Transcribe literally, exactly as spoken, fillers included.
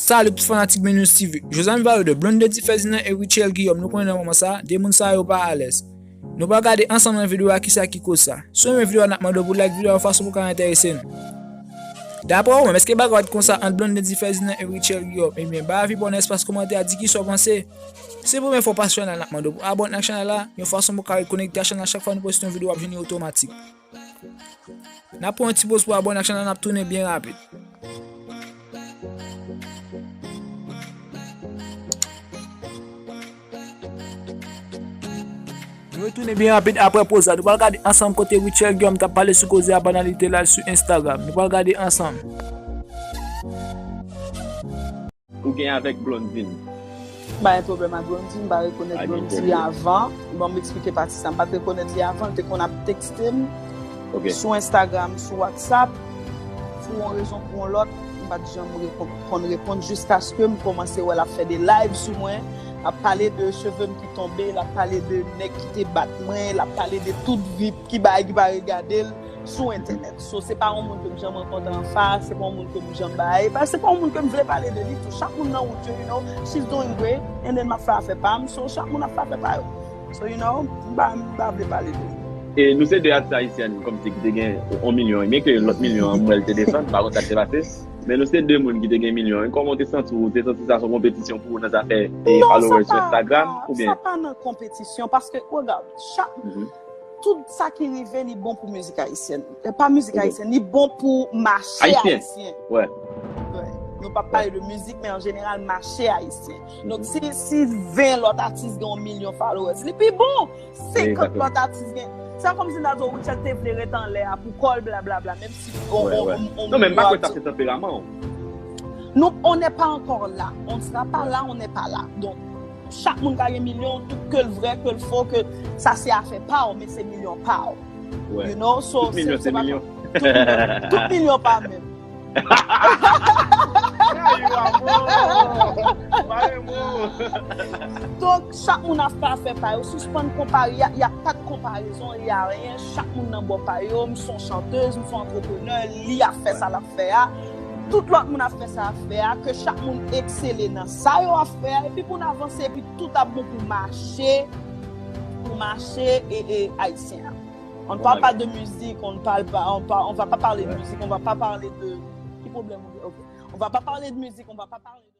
Salut tout fanatik Menus T V. Jozami Valdo, Blondedy Ferdinand e Richel Guillaume, nou konnen nan moman sa, de moun sa yo pa alèz. Nou pral gade ansanm nan videyo a kisa ki koz sa. Si w renmen videyo a, n ap mande w pou like videyo a yon fason pou ka enterese nou. Daprè ou menm, èske bagay yo t konsa ant Blondedy Ferdinand e Richel Guillaume? Ebyen, bay avi pa w nan espas kòmantè a, di kisa w panse. Si se premye fwa w pase sou chanèl la, n ap mande w pou abòne ak chanèl la, yon fason pou w ka rekonekte ak chanèl la chak fwa nou poste yon videyo, w ap jwenn li otomatik. N ap pran yon ti poz pou abòne ak chanèl la, n ap tounen byen rapid. Nou retounen byen rapid apre poz la. Nou pral gade ansanm kote Richel Guillaume t ap pale sou koze a pandan li te live sou Instagram. Nou pral gade ansanm. Ou gen avèk Blondedy? M pa gen pwoblèm ak Blondedy, m pa rekonèt Blondedy avan. Bon, m eksplike pati sa. M pa t rekonèt li avan, li te konn ap tekste m sou Instagram, sou WhatsApp, pou yon rezon pou yon lòt, m pa t janm konn reponn jiskaske m kòmanse wè l ap fè de live sou mwen, l ap pale de cheve m ki tonbe, l ap pale de nèg ki te bat mwen, l ap pale de tout vi ki bagay ki pa regade l sou entènèt. So se pa yon moun ke m janm rankontre anfas, se pa yon moun ke m janm bay, se pa yon moun ke m vle pale de li tou. Chak moun nan wout yo, you know, she's doing great, and then m ap fè afè pa m, so chak moun ap fè afè pa yo. So you know, m pa m pa vle pale de li. E nou se de atis ayisyèn kòmsi ki te gen yon milyon, byen ke lòt milyon an m wè l te desann, m pa konn sa k te pase. Men nou se de moun ki te gen milyon. Kòman w te santi w? Ou te santi sa se yon konpetisyon pou ou nan zafè followers sou Instagram oubyen? Non, sa pa nan konpetisyon, paske, regard, chak, tout sa ki rive, li bon pou mizik ayisyèn. E pa mizik ayisyèn, li bon pou mache ayisyen. Nou p ap pale de mizik, men an jeneral, mache ayisyen. Donk, si, si ven lòt atis gen yon milyon followers, li pi bon. Senkant lòt atis gen. Se kòmsi n ta di w Richel te vle ret anlè a pou kò l, blablabla, menm si on, on, on, Non, men m pa kwè sa se tanperaman w. Nou, on n'est pas encore là. On sera pas là, on n'est pas là. Donk, chak moun ka gen milyon, tout ke l vrè, ke l fo, ke sa se afè pa w, men se milyon pa w. You know, so Tout milyon se milyon. Tout milyon pa menm. Ayo, amò! Mare mo! Donk, chak moun ap fè afè pa yo. Sispann konpare, y a, y a pas de comparaison, y a rien. Chak moun nan bò pa yo. M se yon chantèz, m se yon antreprenè, li ap fè sa l ap fè a. Tout lòt moun ap fè sa ap fè a. Ke chak moun eksele nan sa yo ap fè a. Epi pou n avanse, epi tout ap bon pou mache, pou mache e, e ayisyen an. On ne parle pas de musique, on ne parle pas, on, par- on va pas parler de musique, on va pas parler de. Ki pwoblèm ou gen? Ok. On va pas parler de musique, on va pas parler de